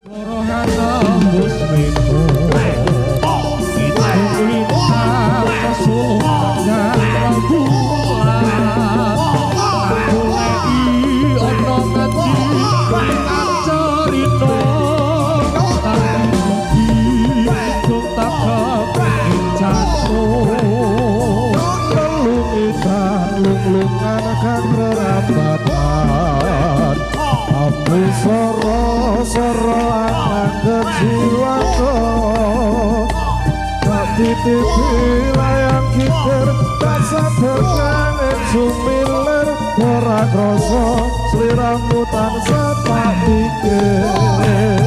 Tembus meko Hitung lintang kesukaan rembulan. Tak goleki ana ngendi acarita. Tak wedi tak kepengin jantung. Lelungitan lunglungan kang rerambatan. Ambu soro-soro anang kejiwako. Tak titipi layang kitir. Tak sabar sumilir. Ora krasa sliramu tansah tak pikir.